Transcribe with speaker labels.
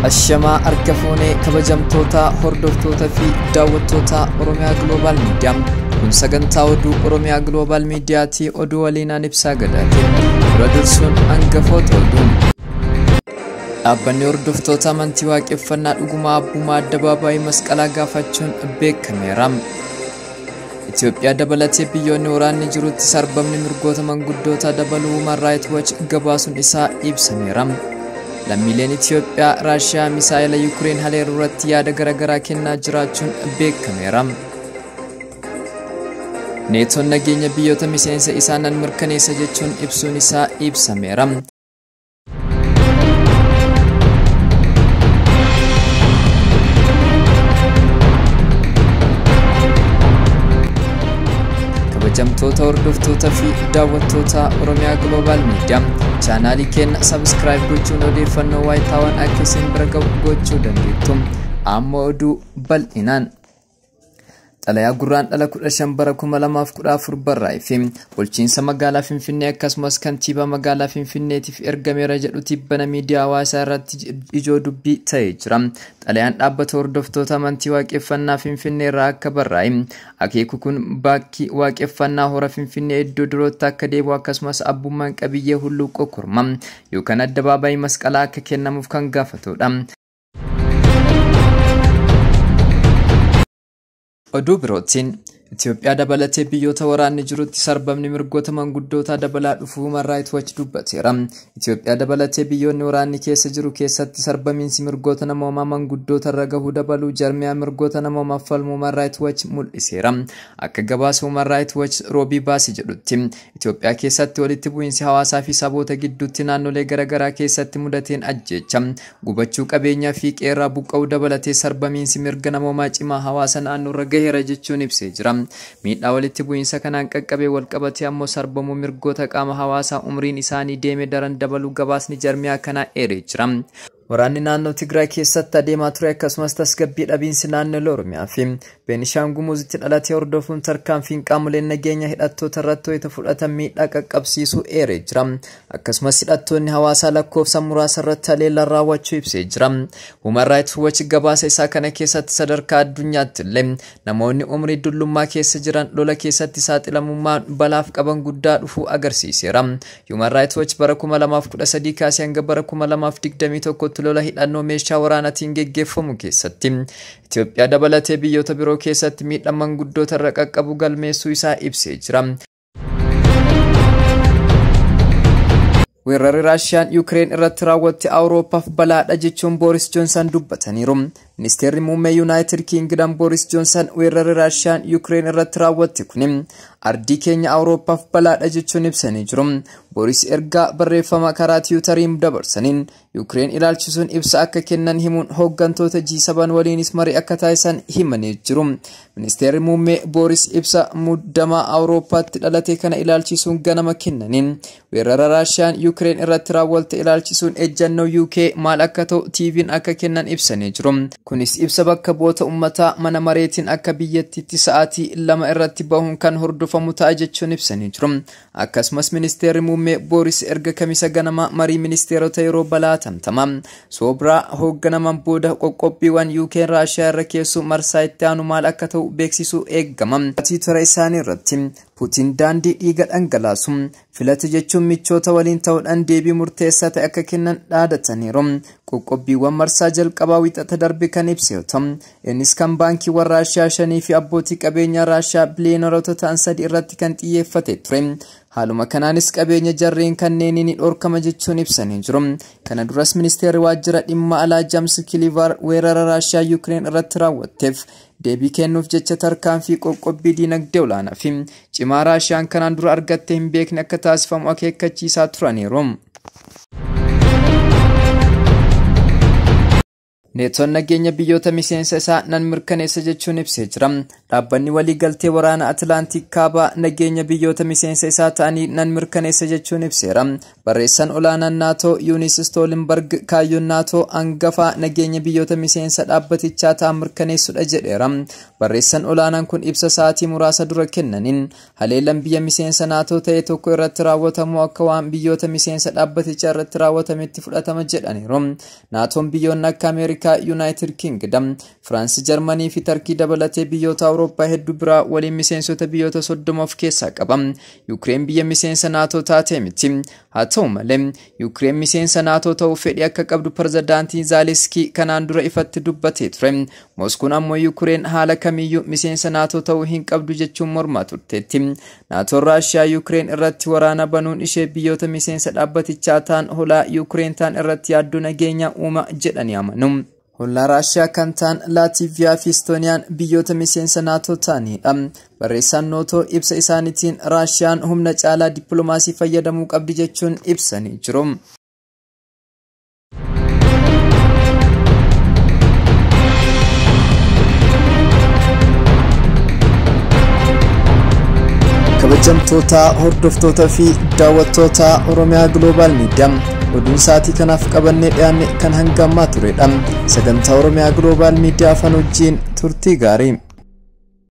Speaker 1: Ashamaa harka fuunee kabajamtoota hordoftoota fi daawwattoota Oromiyaa Global Media. Kun sagantaa oduu Oromiyaa Global Miidiyaatii oduu waliinaan ibsaa gadaati. Dura dursuun hangafoota oduu. Dhaabbanni hordoftoota amantii waaqeffannaa dhugumaa abbummaa addabaabaayii masqalaa gaafachuun beekameera. Itoophiyaa dabalatee biyyoonni waraanni jirutti sarbamni mirgoota manguddootaa dabaluu Human Rights Watch gabaasuun isaa ibsameera. Lammiileen Itoophiyaa Raashiyaa misaa'ila Yuukireen haleeluu irratti yaada garaagaraa kennaa jiraachuun beekameera. Neetoon nageenya biyyoota miseensa isaa nan mirkaneessa jechuun ibsuun isaa ibsameera. Kabajamtoota hordoftoota fi daawwattoota Oromiyaa Global Media chaanaalii keenya subscribe gochuun odeeffannoo waayitaawwan akka isin bira ga'u gochuu dandeettu. Amma oduu bal'inaan. Xalayaa gurraandhala 15 bara 2014 barraa'ee fi bulchiinsa magaalaa Finfinnee akkasumas kantiibaa magaalaa Finfinneetiif ergameera jedhu tibbana miidiyaa hawaasaa irratti ijoo dubbii ta'ee jira. Xalayaan dhaabbata hordoftoota amantii waaqeffannaa Finfinnee irraa akka barraa'e akeeku kun bakki waaqeffannaa hora Finfinnee iddoo durootti akka deebi'u akkasumas abbummaan qabiyyee hulluuqoo korma yookaan addabaabaayii masqalaa akka kennamuuf kan gaafatudha. Oduu birootiin Itoophiyaa dabalatee biyyoota waraanni jirutti sarbamni mirgoota manguddootaa dabalaa dhufuu Human Rights Watch dubbateera. Itoophiyaa dabalatee biyyoonni waraanni keessa jiru keessatti sarbamiinsi mirgoota namoomaa manguddoota irra gahuu dabaluu jarmiyaa mirgoota namoomaaf falmu Human Rights Watch mul'iseera. Akka gabaasa Human Rights Watch roobii baase jedhutti Itoophiyaa keessatti walitti bu'iinsi hawaasaa fi saboota gidduutti naannolee garaagaraa keessatti mudateen ajjeecha gubachuu qabeenyaa fi qeerraa buqqa'uu dabalatee sarbamiinsi mirga namoomaa cimaa hawaasa naannoo irra gaheera jechuun ibsee jira. Miidhaa walitti bu'iinsa kanaan qaqqabee walqabatee ammoo sarbamuu mirgoota qaama hawaasaa umriin isaanii deeme daran dabaluu gabaasni jarmiyaa kanaa eeree jira. Waraanni naannoo Tigraay keessatti adeemaa ture akkasumas tasgabbii dhabiinsi naannoo Oromiyaa fi Beenishaangul Gumuzitti dhalatee hordofuun tarkaanfiin qaamoleen nageenya hidhattoota irratti wayita fudhatan miidhaa qaqqabsiisuu eeree jira. Akkasumas hidhattoonni hawaasaa lakkoofsa muraasa irratti haleellaa raawwachuu ibsee jira. Human Rights Watch gabaasa isaa kana keessatti sadarkaa addunyaatti illee namoonni umrii dullummaa keessa jiran lola keessatti saaxilamummaan balaaf qaban guddaa dhufuu agarsiiseera. Human Rights Watch bara 2013 kaasee hanga bara 2021 lola hidhannoo meeshaa waraanaatiin geggeeffamu keessatti Itoophiyaa dabalatee biyyoota biroo keessatti miidhaa manguddoota irra qaqqabu galmeessuu isaa ibsee jira. Weerarri Raashiyaan Yuukireen irratti raawwatte Awurooppaaf balaadha jechuun Booris Joonsan dubbataniiru. Ministeerri muummee Yuunaayitid Kiingdam Booris Joonsan weerarri Raashiyaan Yuukireen irratti raawwatte kun ardii keenya Awurooppaaf balaadha jechuun ibsanii jiru. Booris ergaa barreeffama karaa Tiwutariin dabarsaniin Yuukireen ilaalchisuun ibsa akka kennan himuun hooggantoota G7 waliinis marii akka taasisan himanii jiru. Ministeerri muummee Booris ibsa muddamaa Awurooppaatti dhalate kana ilaalchisuun ganama kennaniin weerara Raashiyaan Yuukireen irratti raawwatte ilaalchisuun ejjannoo UK maal akka ta'u TV'n akka kennan ibsanii jiru. Kunis ibsa bakka bu'oota uummataa mana mareetiin akka biyyattiitti sa'aatii 2 irratti bahuun kan hordofamu ta'a jechuun ibsanii jiru. Akkasumas ministeerri muummee Booris erga kamisa ganama marii ministeerota yeroo balaa tamtama soobraa hoogganaman booda qoqqobbiiwwan UK Raashiyaa irra keessu marsaa itti aanu maal akka ta'u beeksisuu eegama. Tiitara isaanii irratti Puutiin daandii dhiiga dhangalaasu filate jechuun michoota waliin ta'uudhaan deebii murteessaa ta'e akka kennan dhaadataniiru. Qoqqobbiiwwan marsaa jalqabaa wixata darbe kan ibse yoo ta'u, innis kan baankiiwwan Raashiyaa 5 fi abbootii qabeenyaa Raashiyaa biliyoonaroota ta'an 3 irratti kan xiyyeeffate ture. Haaluma kanaanis qabeenya jarreen kanneen ni dhorkama jechuun ibsanii jiru. Kana duras ministeerri waajjira dhimma alaa James Kilivar weerara Raashiyaa Yuukireen irratti raawwatteef deebii kennuuf jecha tarkaanfii qoqqobbii diinagdee olaanaa fi cimaa Raashiyaan kanaan dura argattee hin beekne akka taasifamu akeekkachiisaa turaniiru. Neetoon nageenya biyyoota miseensa isaa nan mirkaneessa jechuun ibsee jira. Dhaabbanni waliigaltee waraana Atilaantik Kaabaa nageenya biyyoota miseensa isaa ta'anii nan mirkaneessa jechuun ibseera. Barreessaan olaanaan Naatoo Yuunis Stoolenberg kaayyoon Naatoo hangafaa nageenya biyyoota miseensa dhaabbatichaa ta'an mirkaneessudha jedheera. Barreessaan olaanaan kun ibsa sa'aatii muraasa dura kennaniin haleellaan biyya miseensa Naatoo ta'e tokko irratti raawwatamu akka waan biyyoota miseensa dhaabbatichaa irratti raawwatametti fudhatama jedhaniiru. Naatoon biyyoonni akka Ameerikaa, Yuunaayitid Kingdom, Firaansi, Jarmanii fi Tarkii dabalatee biyyoota Awurooppaa hedduu biraa waliin miseensota biyyoota 30 of keessaa qaba. Yuukireen biyya miseensa Naatoo taatee miti. Haa ta'u malee, Yuukireen miseensa Naatoo ta'uu fedhii akka qabdu pirezidaantiin Zaaliskii kanaan dura ifatti dubbatee ture. Mooskuun ammoo Yuukireen haala kamiyyuu miseensa Naatoo ta'uu hin qabdu jechuun mormaa turteetti. Naatoon Raashiyaa Yuukireen irratti waraana banuun ishee biyyoota miseensa dhaabbatichaa ta'an holaa Yuukireen ta'an irratti yaaddoo nageenyaa uuma jedhanii amanu. Hollaa Raashiyaa kan ta'an Laatiiviyaa fi Istooniyaan biyyoota miseensa Naatoo ta'anidha. Barreessaan Naatoo ibsa isaaniitiin Raashiyaan humna caalaa dippiloomaasii fayyadamuu qabdi jechuun ibsanii jiru. Kabajamtoota hordoftoota fi daawwattoota Oromiyaa Global Media, oduun sa'aatii kanaaf qabannee dhiyaanne kan hanga ammaa turedha. Sagantaa Oromiyaa Global Media afaan wajjin turtii gaarii.